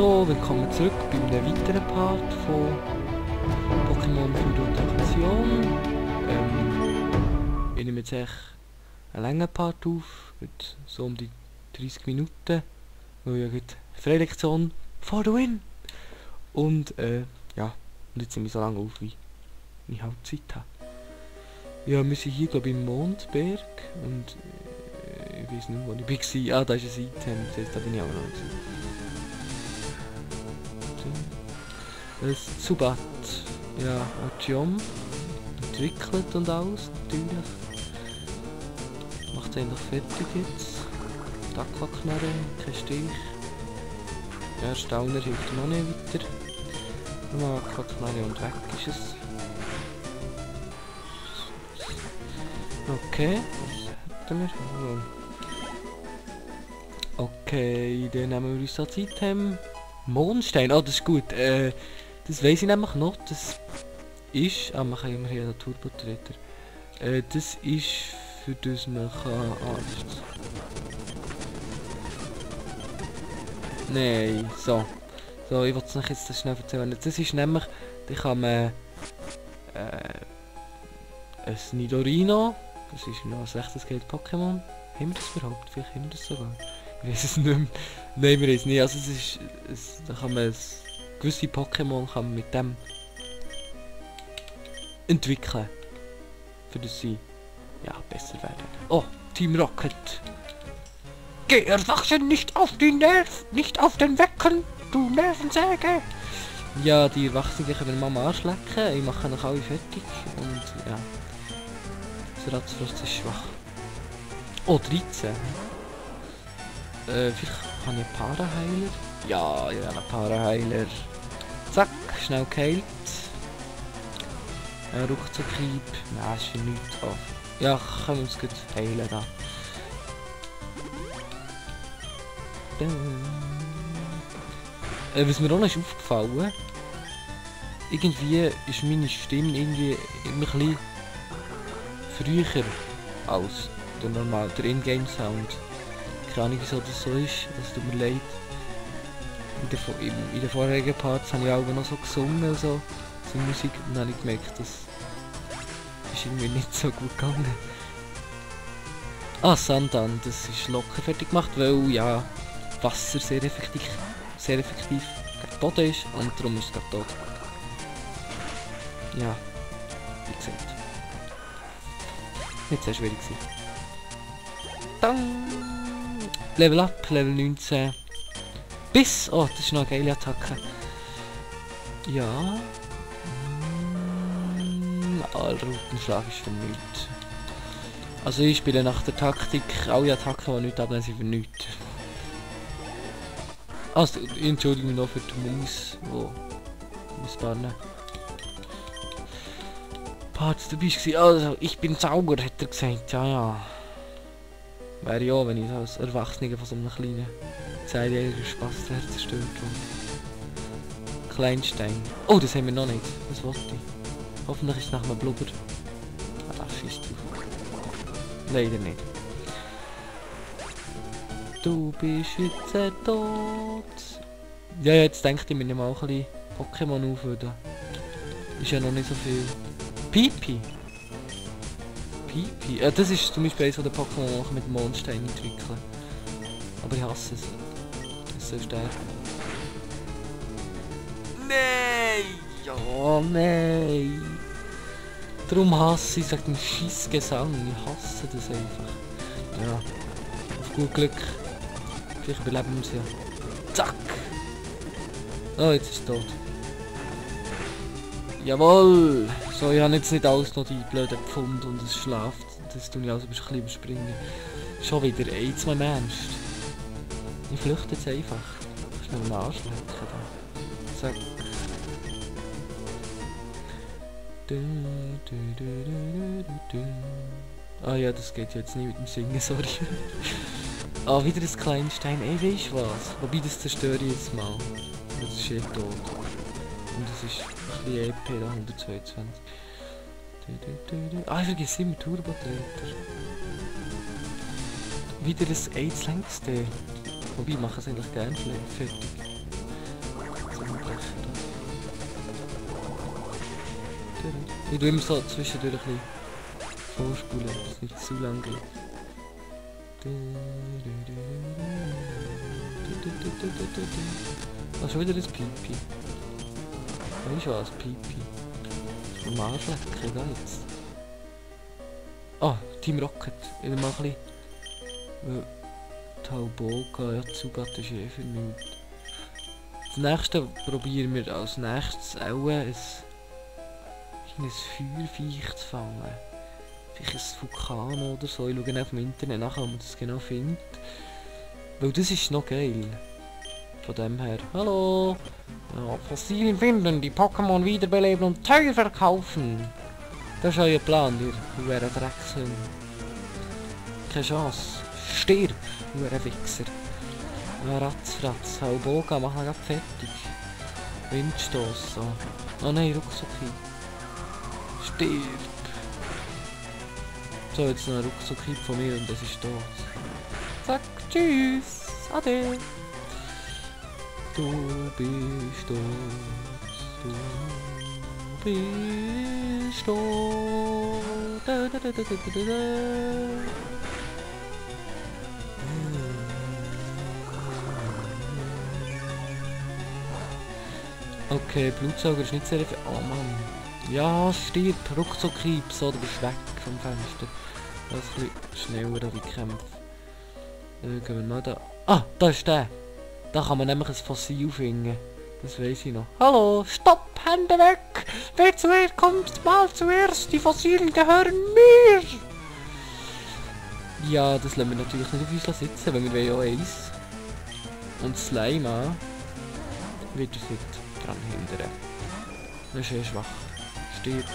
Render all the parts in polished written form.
So, willkommen zurück bei einem weiteren Part von Pokémon Fusion. Ich nehme jetzt echt einen langen Part auf, mit so um die 30 Minuten, weil ich jetzt Freilektion for the win. Und ja, und jetzt nehme ich so lange auf, wie ich halt Zeit habe. Ja, wir sind hier glaube ich im Mondberg und ich weiß nicht, wo ich war. Ah, da ist ein Item, das heißt, da bin ich auch noch nicht. Das Zubat, ja, Artyom entwickelt und alles, natürlich. Macht es eigentlich fertig jetzt. Die Aquaknarre, kein Stich. Ja, Stauner hilft noch nicht weiter. Nochmal Aquaknarre und weg ist es. Okay, was hätten wir? Okay, dann nehmen wir uns als Item. Mondstein, oh das ist gut. Das weiss ich nämlich noch, das ist... Ah, wir haben hier einen Turbotreter. Das ist für das man kann... Ah, ist nein, so. So, ich wollte es euch jetzt das schnell erzählen. Das ist nämlich... Da kann man... ein Nidorino. Das ist noch ein rechtes Geld-Pokémon. Haben wir das überhaupt? Vielleicht haben wir das sogar. Ich weiß es nicht mehr. Nein, wir es nicht. Also es ist... da kann man... gewisse Pokémon kann man mit dem entwickeln, für das sie ja besser werden. Oh, Team Rocket! Geh erwachsen nicht auf die nicht auf den Wecken, du Nervensäge! Ja, die Erwachsenen können Mama anschlecken, ich mache noch alle fertig und ja. Das Ratzfrost ist schwach. Oh, 13. Vielleicht habe ich einen Paraheiler. Ja, einen Paraheiler. Zack, schnell geheilt. Ruckzuckhieb. Nein, ist für nichts. Oh. Ja, können wir uns gut heilen da. Was mir auch noch ist aufgefallen, irgendwie ist meine Stimme irgendwie immer ein bisschen früher als der Ingame-Sound. Keine Ahnung, wieso das so ist, das tut mir leid. In den vorherigen Parts habe ich auch noch so gesungen und so Musik, und dann habe ich gemerkt, das ist irgendwie nicht so gut gegangen. Ah, Sandan, das ist locker fertig gemacht, weil ja Wasser sehr effektiv gegen Boden ist und darum ist es gerade tot. Ja, wie gesagt. Nicht sehr schwierig gewesen. Dann Level up, Level 19. Biss! Oh, das ist noch eine geile Attacke. Ja. Allroutenschlag ist für nichts. Also ich spiele nach der Taktik, alle Attacken, die nichts abnehmen, sind für nichts. Also, entschuldige mich noch für die Maus, die Missbarne Parts dabei war. Also, ich bin sauber, hat er gesagt. Ja, ja. Wäre ja, wenn ich als Erwachsener von so einem kleinen zehnjährigen Spaß zerstört wurde. Kleinstein. Oh, das haben wir noch nicht. Das wollte ich. Hoffentlich ist es nach einem Blubber. Ah, schießt drauf. Leider nicht. Du bist jetzt tot. Ja, jetzt denke ich mir mal auch ein bisschen Pokémon auf, da ist ja noch nicht so viel. Pipi! Pipi? Das ist zum Beispiel eines der Pokémon, die ich mit Mondstein entwickeln. Aber ich hasse es. Es soll sterben. Nein! Ja, nein! Darum hasse ich den scheiß Gesang. Ich hasse das einfach. Ja. Auf gut Glück. Vielleicht überleben wir es ja. Zack! Oh, jetzt ist es tot. Jawohl! So, ich habe jetzt nicht alles noch die blöden Pfund und es schläft. Das tue ich also ein bisschen überspringen. Schon wieder, jetzt mal im Ernst. Ich flüchte jetzt einfach. Ich muss mal anschlecken da. Zack. Ah ja, das geht jetzt nicht mit dem Singen, sorry. Ah, wieder das Kleinstein, ey, weisst du was? Wobei, das zerstöre ich jetzt mal. Das ist eh tot. Und das ist ein bisschen EP da, 122. Ah, ich vergesse immer Turbotreter. Wieder das AIDS längste. Wobei, ich mache es eigentlich gerne fertig. Ich tue immer so zwischendurch ein bisschen vorspulen, dass es nicht zu lang geht. Ah, schon wieder das Pipi. Weißt du was, Pipi? Am Arschlecken, geht's. Ah, Team Rocket. Wieder mal ein bisschen. Weil Tauboga, ja, Zugat ist eh für nichts. Das nächste probieren wir als nächstes auch ein Feuerviech zu fangen. Vielleicht ein Vulkan oder so. Ich schaue auf dem Internet nach, ob man das genau findet. Weil das ist noch geil. Von dem her. Hallo! Ja, Fossilien finden, die Pokémon wiederbeleben und teuer verkaufen. Das ist euer Plan, ihr wäre Drecksel. Keine Chance. Stirb, du ein Wichser. Ja, Ratzfratz, hau Boga, mach ihn grad fertig. Windstoß, so. Oh nein, Ruckzucki. Stirb. So, jetzt noch ein Ruckzucki von mir und das ist tot. Zack, tschüss, ade. Du bist tot, du bist tot. Da, da, da, da, da, da, da. Okay, Blutsauger ist nicht sehr viel. Oh Mann. Ja, stirb, Ruckzuckhieb, so, du bist weg vom Fenster. Das ist ein bisschen schneller wie Kämpfe. Gehen wir mal da. Ah, da ist der. Da kann man nämlich ein Fossil finden. Das weiß ich noch. Hallo, stopp, Hände weg! Wer zuerst kommt, mal zuerst. Die Fossilien gehören mir! Ja, das lassen wir natürlich nicht auf uns sitzen, weil wir wollen ja eins. Und Slime wird uns nicht dran hindern. Das ist eh schwach. Stirb.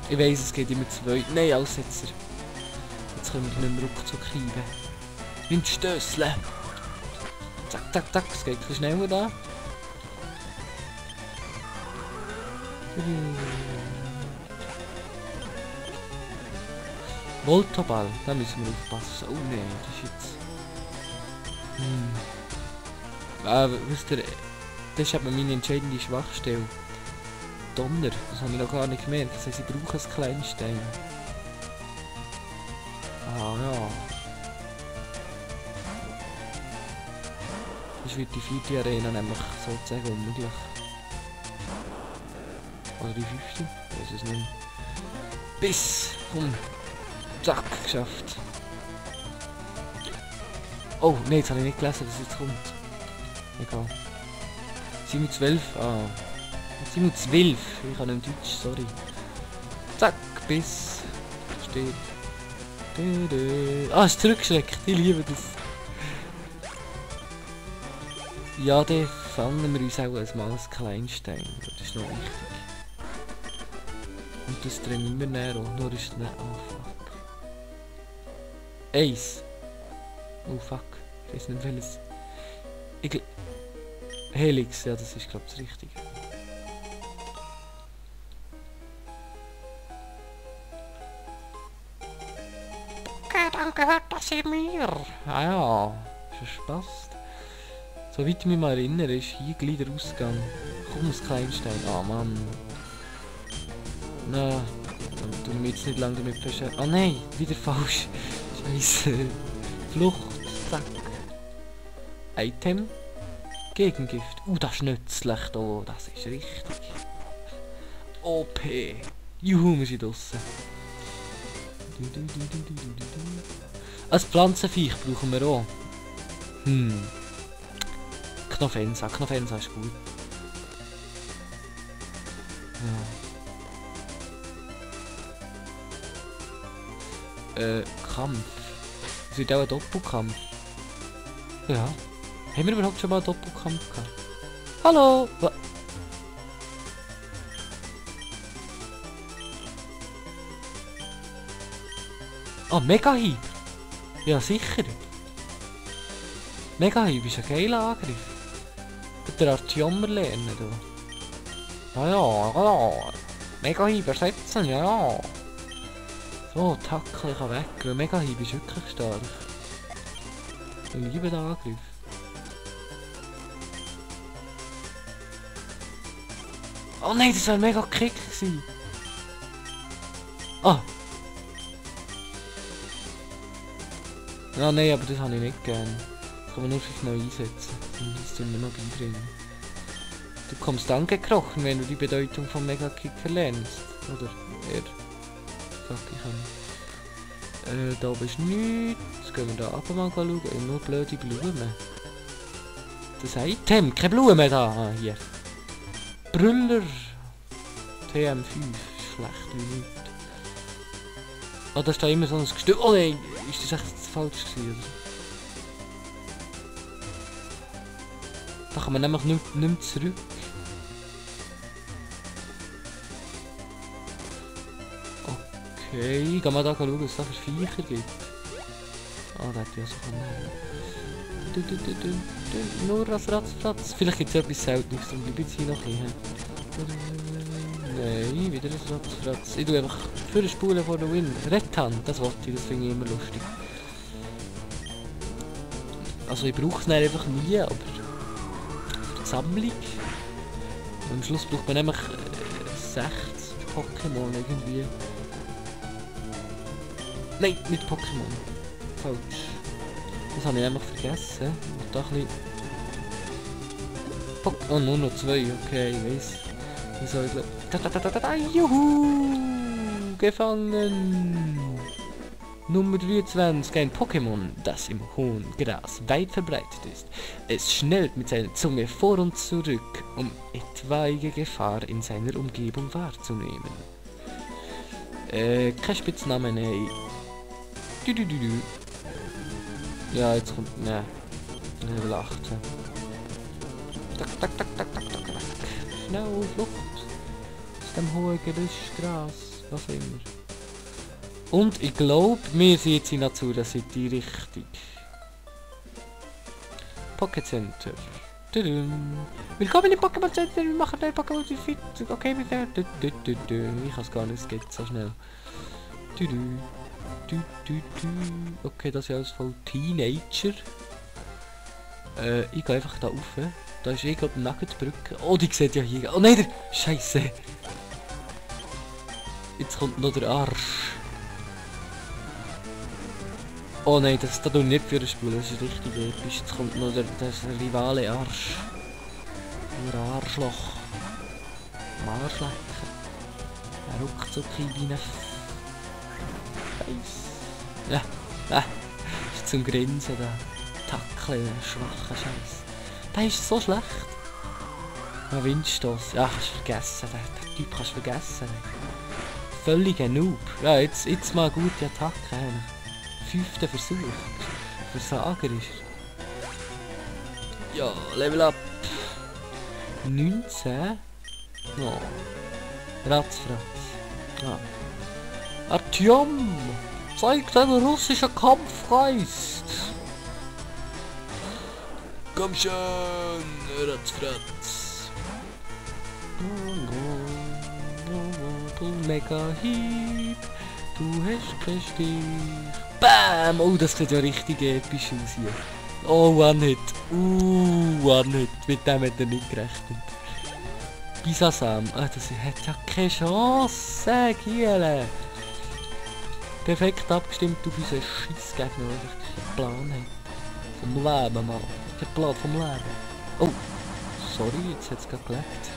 Ich weiss, es geht immer zwei. Nein, Aussetzer. Jetzt können wir nicht mehr Ruckzuck kriegen. Windstößle. Zack, zack, zack. Es geht ein bisschen schneller da. Voltoball. Da müssen wir aufpassen. Oh nein, das ist jetzt... wisst ihr, das ist eben meine entscheidende Schwachstelle. Donner, das habe ich noch gar nicht gemerkt. Das heisst, ich brauche ein Kleinstein. Ah ja. Das wird die 4. Arena nämlich sozusagen unmöglich. Oder die 5. Ich weiß es nicht mehr. Bis! Komm! Zack! Geschafft! Oh, nein, jetzt habe ich nicht gelesen, dass es jetzt kommt. Egal. 7:12. Ah. 7:12. Ich kann nicht Deutsch, sorry. Zack, bis. Steht. Ah, es ist zurückgeschreckt. Ich liebe das. Ja, dann fangen wir uns auch erstmal als Kleinstein. Das ist noch wichtig. Und das drehen wir näher auch. Nur ist es nicht. Oh fuck. 1. Oh fuck. Ich weiß nicht welches. Helix, ja, das ist glaube ich das Richtige. Okay, dann gehört das mir. Ah ja, ist ja Spaß. Soweit ich mich mal erinnere, ist hier gleich der Ausgang. Komm, das Kleinstein. Ah Mann. Na, dann tun wir jetzt nicht lange damit beschäftigen. Ah nein, wieder falsch. Scheiße. Flucht. Zack. Item. Gegengift. Das ist nützlich da. Das ist richtig. OP. Juhu, wir sind draussen. Als Pflanzenviech brauchen wir auch. Knofensa. Knofensa ist gut. Ja. Kampf. Es wird auch ein Doppelkampf. Ja. Haben wir überhaupt schon mal einen Doppelkampf gehabt? Hallo! Ah, Mega-Hieb! Ja, sicher! Mega-Hieb ist ein geiler Angriff. Der Artiommer lernen da. Ja. Mega-Hieb ersetzen, ja. So, Tackle kann weg. Weil Mega-Hieb ist wirklich stark. Ich liebe den Angriff. Oh nein, das war ein mega Kick gewesen. Ah! Ja, nein, aber das habe ich nicht gern. Das kann man nur 5-mal einsetzen. Und das tun wir noch beibringen. Du kommst dann gekrochen, wenn du die Bedeutung vom Mega-Kick erlernst. Oder er. Fuck, ich kann. Da ist nichts. Jetzt gehen wir da runter mal schauen. Nur blöde Blumen. Das Item, keine Blumen da. Ah, hier. Brüller. TM5. Schlecht wie nichts. Ah, da ist da immer so ein Gestück. Oh nein, ist das echt falsch gewesen, oder? Da kann man nämlich nicht mehr zurück. Okay, gehen wir da schauen, was es da für Viecher gibt. Ah, da hat ja so einen. Nur Ratz. Vielleicht gibt es etwas Seltenes, dann bleibe ich jetzt hier noch ein bisschen. Nein, wieder ein Ratz. Ich tue einfach für eine Spule vor der Win. Rettan, das wollte ich, das finde ich immer lustig. Also ich brauche es einfach nie, aber für die Sammlung. Und am Schluss braucht man nämlich 60 Pokémon irgendwie. Nein, nicht Pokémon. Falsch. Das habe ich einfach vergessen. Und da ein bisschen... Oh, nur noch 2, okay, ich weiss. Wieso ich glaube... Juhu! Gefangen! Nummer 23, ein Pokémon, das im hohen Gras weit verbreitet ist. Es schnellt mit seiner Zunge vor und zurück, um etwaige Gefahr in seiner Umgebung wahrzunehmen. Kein Spitzname, nein. Ja, jetzt kommt... Ne. Level 18. Tak. Schnell, Flucht. Aus dem hohen Gebüschgras. Was immer. Und ich glaube, wir sind jetzt in Natura City richtig. Pocket Center. Willkommen im Pokémon Center, wir machen ein Pokémon fit. Okay, mit der. Ich kann es gar nicht, es geht so schnell. Okay, das ist alles voll Teenager. Ich gehe einfach da rauf. Da ist irgendwo die Nuggetbrücke. Oh, die sieht ja hier. Oh nein, der Scheiße. Jetzt kommt noch der Arsch. Oh nein, das tue ich nicht für eine Spule, das ist richtig episch. Jetzt kommt noch der Rivale Arsch. Nur Arschloch. Arschlecker. Er ruckt so wie eine Ja, ist zum Grinsen da. Tackle, schwacher Scheiß. Der ist so schlecht. Ein Windstoß. Ja, kannst du vergessen. Der Typ kannst du vergessen. Völliger Noob. Ja, jetzt mal gute Attacke. 5. Versuch. Versager ist er. Ja, Level up. 19. Oh. Ratzfratz. Ah. Artyom! Zeig deinen russischen Kampfgeist! Komm schon, Ratzfratz! Mega Hieb! Du hast keinen Stich! Bam! Oh, das sieht ja richtig episch aus hier. Oh, One-Hit! One-Hit! Mit dem hat er nicht gerechnet. Bisasam! Ah, das hat ja keine Chance! Giele! Perfekt abgestimmt auf unseren Scheissgegner, der keinen Plan hat. Vom Leben, Mann. Kein Plan vom Leben. Oh! Sorry, jetzt hat es gerade gelegt.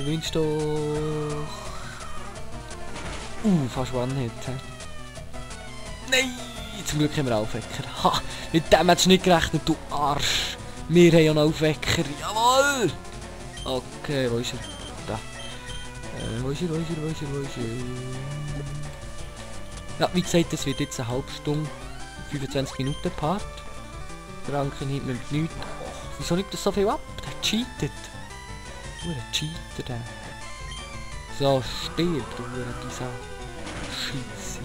Windstoß! Fast One-Hit. Nein! Zum Glück haben wir Aufwecker. Ha! Mit dem hättest du nicht gerechnet, du Arsch! Wir haben ja noch Aufwecker. Jawohl! Okay, wo ist er? Da. Wo ist er? Ja, wie gesagt, es wird jetzt eine halbe Stunde, 25 Minuten Part. Franken hinten mit nichts. Oh, wieso nimmt das so viel ab? Der cheatet. Der Cheater, der. So, stirbt, du dieser Scheisse.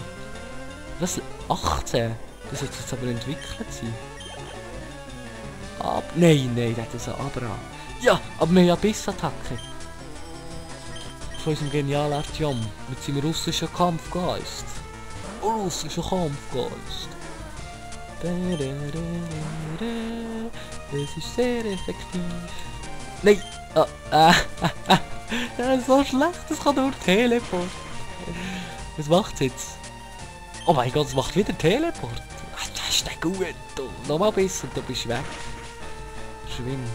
Was? 18? Das sollte jetzt aber entwickelt sein. Nein, der hat so Abra. Ja, aber wir haben ja Bissattacke. Von unserem genialen Artyom. Mit seinem russischen Kampfgeist. Russischer Kampfgeist. Das ist sehr effektiv. Nein! Oh, das ist so schlecht, das kann nur Teleport. Was macht's jetzt? Oh mein Gott, es macht wieder Teleport. Ach, das ist nicht gut. Nochmal besser, du bist weg. Verschwind.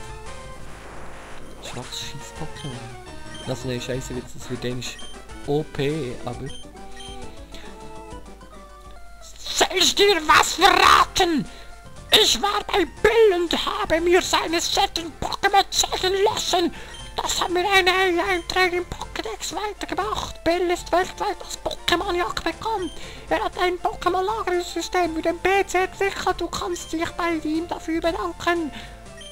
Schwaches Scheiß-Pokémon. Also ne, scheiße, das wird dänisch OP, aber... Sollst dir was verraten? Ich war bei Bill und habe mir seine Setting Pokémon zeigen lassen. Das hat mir eine Einträge im Pokédex weitergebracht. Bill ist weltweit das Pokémon-Jagd bekannt. Er hat ein Pokémon-Lagersystem für den PC entwickelt. Du kannst dich bei ihm dafür bedanken.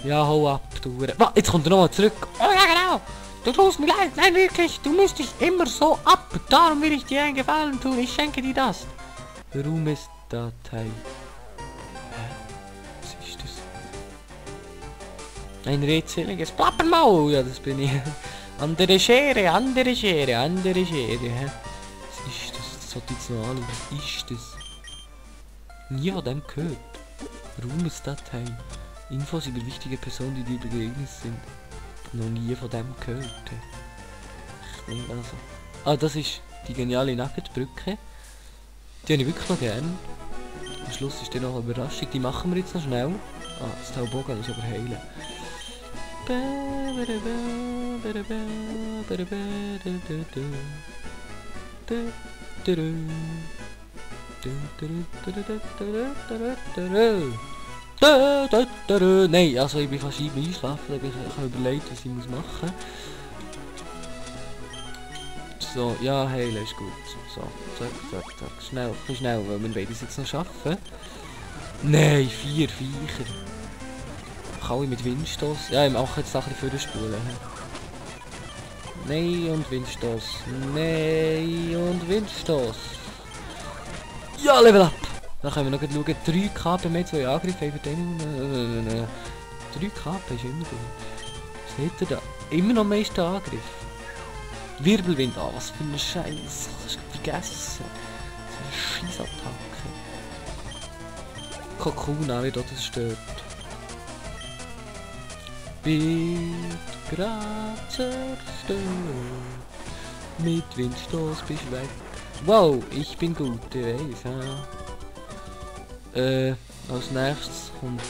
Ja, hau ab, du... Jetzt kommt er nochmal zurück. Oh ja, genau. Du tust mir leid. Nein, wirklich. Du musst dich immer so ab. Darum will ich dir einen Gefallen tun. Ich schenke dir das. Ruhmesdatei. Ein redseliges Plappermaul, ja das bin ich. Andere Schere, andere Schere, andere Schere, hä? Was ist das? Das sollte ich jetzt noch anschauen. Was ist das? Nie von dem gehört. Ruhmesdatei. Infos über wichtige Personen, die dir begegnet sind. Noch nie von dem gehört. Also. Ah, das ist die geniale Nuggetbrücke. Die habe ich wirklich noch gern. Am Schluss ist dann noch eine Überraschung. Die machen wir jetzt noch schnell. Ah, das Taubogan ist aber heilen. Nein, also ich bin fast einschlafen, ich habe überlegt, was ich muss machen. So, ja, heilen ist gut. So, zack, schnell, schnell, weil wir beide jetzt noch schaffen. Nein, 4 Viecher. Kann ich mit Windstoß? Ja, ich mache jetzt Sachen für die Spule. Nein und Windstoß. Nein und Windstoß. Ja, Level up! Dann können wir noch schauen. 3 KP mehr 2 Angriffe für den. 3 KP ist immer gut. Was seht ihr da? Immer noch meisten Angriff. Wirbelwind. Ah, was für ein Scheiß. Das ist vergessen. So eine Scheißattacke. Kokuna wird auch das stört. Wird grad zerstört. Mit Windstoß bist du weg. Wow, ich bin gut, ich weiß, ja. Als nächstes kommt...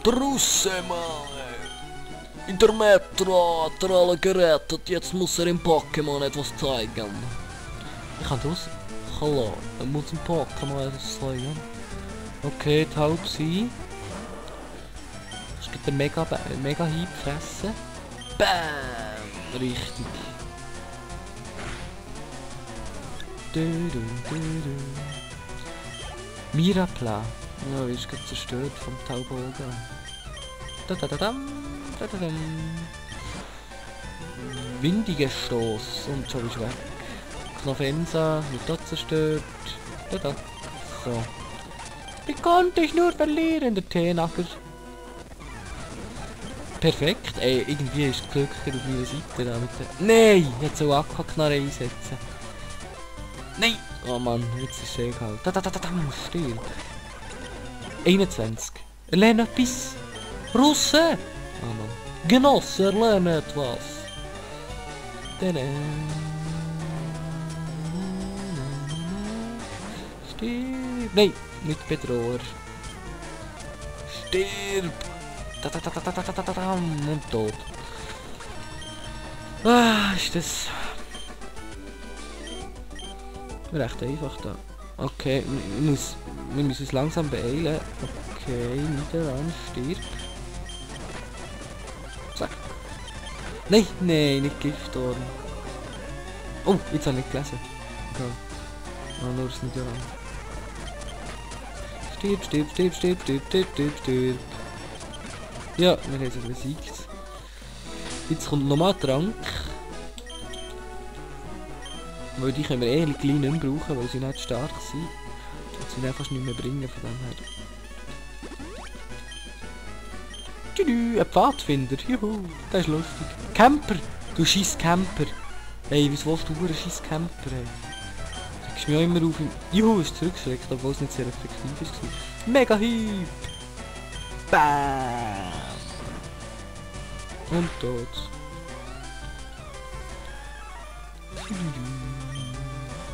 Drussemann! In der Metro hat er alle gerettet, jetzt muss er im Pokémon etwas zeigen. Ich kann das? Hallo, er muss im Pokémon etwas zeigen. Okay, taub sie. Den Mega Hieb fressen. Bam! Richtig. Mirapla. Ja, ist gerade zerstört vom Taubogan. Windiger Stoß und schon ist weg. Knofensa wird dort zerstört. So. Wie konnte ich nur verlieren, der Teenacker? Perfekt, ey, irgendwie ist Glück auf meiner Seite da mit der... Nein! Jetzt so Aquaknarre einsetzen. Nein! Oh Mann, jetzt ist es egal. Still. 21. Erlerne etwas. Russe! Oh Mann. Genosse, erlerne etwas. Stirb! Nein, nicht Bedroher. Stirb! Und tot. Ah, ist das... recht einfach da. Okay, wir müssen uns langsam beeilen. Okay, Niederland stirbt. Zack. Nein, nein, nicht Giftorn. Oh, jetzt habe ich nicht gelesen. Okay. Ah, nur das Niederland. Stirb. Ja, wir haben es besiegt. Jetzt kommt nochmal Trank. Weil die können wir ehrlich klein nicht mehr brauchen, weil sie nicht stark sind. Und sie dann fast nicht mehr bringen von dem her. Tschüss, ein Pfadfinder. Juhu, das ist lustig. Camper, du scheiß Camper. Ey, was willst du, ein scheiß Camper, ey? Du kriegst mich auch immer auf im... Juhu, ist zurückgeschreckt, obwohl es nicht sehr effektiv ist. Mega Hieb! Bam! Und tot.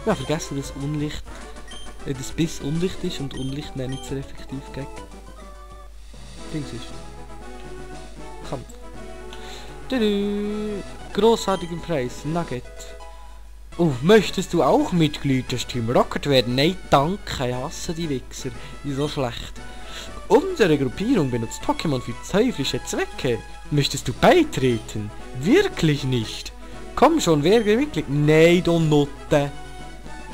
Ja, vergessen, dass Unlicht... das Biss Unlicht ist und Unlicht nicht so effektiv gegen... Dings ist. Kampf. Grossartigen Preis, Nugget. Oh, möchtest du auch Mitglied des Team Rocket werden? Nein, danke, ich hasse die Wichser. Die sind so schlecht. Unsere Gruppierung benutzt Pokémon für teuflische Zwecke. Möchtest du beitreten? Wirklich nicht. Komm schon, werde Mitglied. Nein, du Nutte.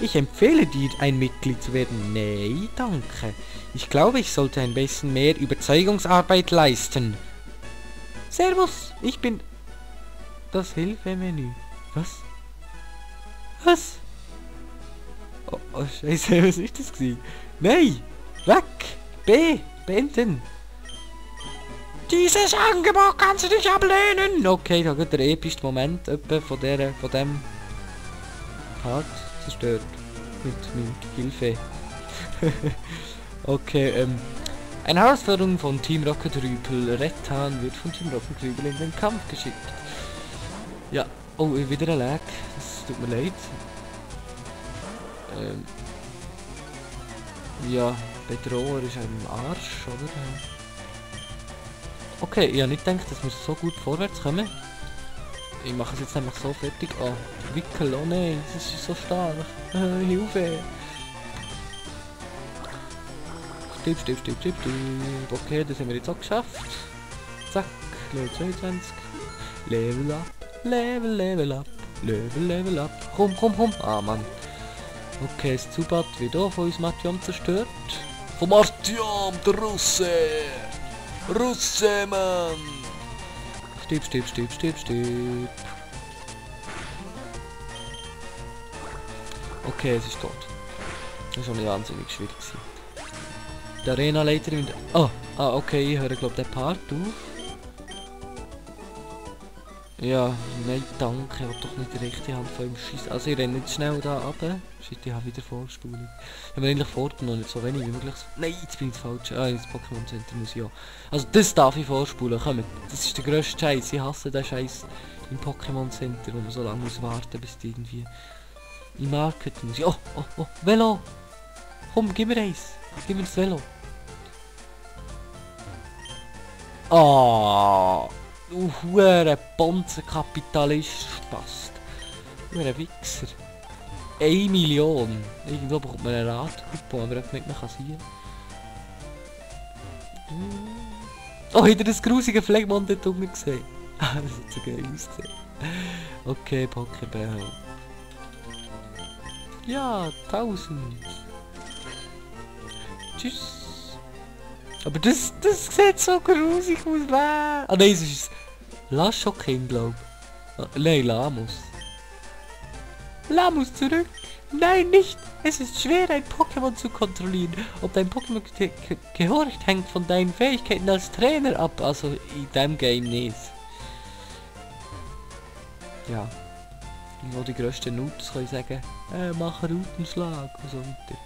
Ich empfehle dir, ein Mitglied zu werden. Nein, danke. Ich glaube, ich sollte ein bisschen mehr Überzeugungsarbeit leisten. Servus, ich bin... Das Hilfemenü. Was? Was? Oh Scheiße, was ist das gewesen? Nein! Weg! B! Beenden! Dieses Angebot kannst du nicht ablehnen! Okay, da geht der epischste Moment etwa von dem Part zerstört. Mit Hilfe. Okay, eine Herausforderung von Team Rocket Rüpel. Rettan wird von Team Rocket Rüpel in den Kampf geschickt. Ja, oh, wieder ein Lag. Das tut mir leid. Ja, Bedroher ist ein Arsch, oder? Okay, ich habe nicht gedacht, dass wir so gut vorwärts kommen. Ich mache es jetzt nämlich so fertig. Oh, Wickel, oh nein, das ist so stark. Hilfe! Stipp. Okay, das haben wir jetzt auch geschafft. Zack, Level 22. Level up, Level up. Komm. Ah, Mann. Okay, das Zubat wird auch von uns Martian zerstört. Von Martian, der Russe! Russe, Mann! Stipp. Okay, es ist tot. Das ist schon wahnsinnig schwierig gewesen. Der Arena-Leiter mit... okay, ich höre glaube den Part auf. Ja, nein, danke, ich will doch nicht die rechte Hand von ihm schießen. Also ich renne jetzt schnell da runter. Shit, ich habe wieder Vorspulung. Ich habe eigentlich vorgenommen, nicht so wenig wie möglich. Nein, jetzt bin ich falsch. Ah, ins Pokémon Center muss ich auch. Also das darf ich vorspulen, komm. Das ist der grösste Scheiß. Ich hasse den Scheiß im Pokémon Center, wo man so lange muss warten, bis die irgendwie im Market muss. Oh, Velo! Komm, gib mir eins. Gib mir das Velo. Oh! Du hure Bonzenkapitalist Spast. Hure Wichser. 1 Million. Irgendwo bekommt man einen Radcoupon, aber das nicht mehr kassieren. Oh, habt ihr das grusige Phlegmon dort unten gesehen? Ah, das hat so geil ausgesehen. Okay, Pokéball. Ja, 1000. Tschüss. Aber das sieht so grusig aus. Ah nein, es ist Laschokin, glaube ich. Nein, Lamus. Lamus zurück. Nein, nicht. Es ist schwer, ein Pokémon zu kontrollieren. Ob dein Pokémon gehorcht, hängt von deinen Fähigkeiten als Trainer ab. Also in diesem Game nicht. Ja. Wo die grössten Noobs können sagen, mach Routenschlag und so weiter.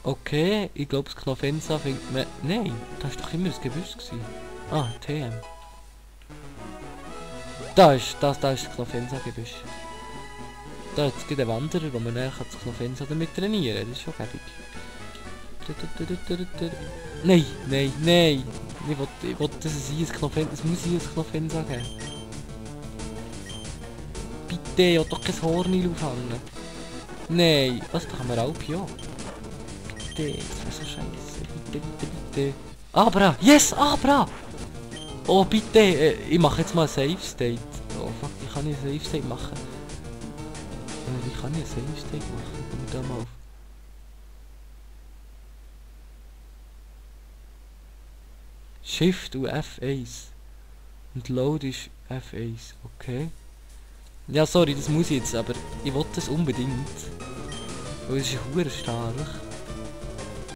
Okay, ich glaube das Knofensa findet man... Nein, das war doch immer das Gebüsch gewesen. Ah, TM. Da ist das Knofensa-Gebüsch. Da jetzt gibt es einen Wanderer, wo man dann das Knofensa damit trainieren kann. Das ist schon gäbig. Nein. Ich will dass es hier ein Knofensa... Es muss hier ein Knofensa geben. Bitte, ich will doch kein Horn aufhängen. Nein, was, da haben wir auch ja. Das wäre so scheiße. Bitte. Abra! Yes, Abra! Oh, bitte! Ich mache jetzt mal ein Save State. Oh fuck, wie kann ich ein Save State machen? Wie kann ich ein Save State machen? Komm da mal auf. Shift und F1. Und Load ist F1. Okay. Ja, sorry, das muss ich jetzt, aber ich will das unbedingt. Weil es ist verdammt stark.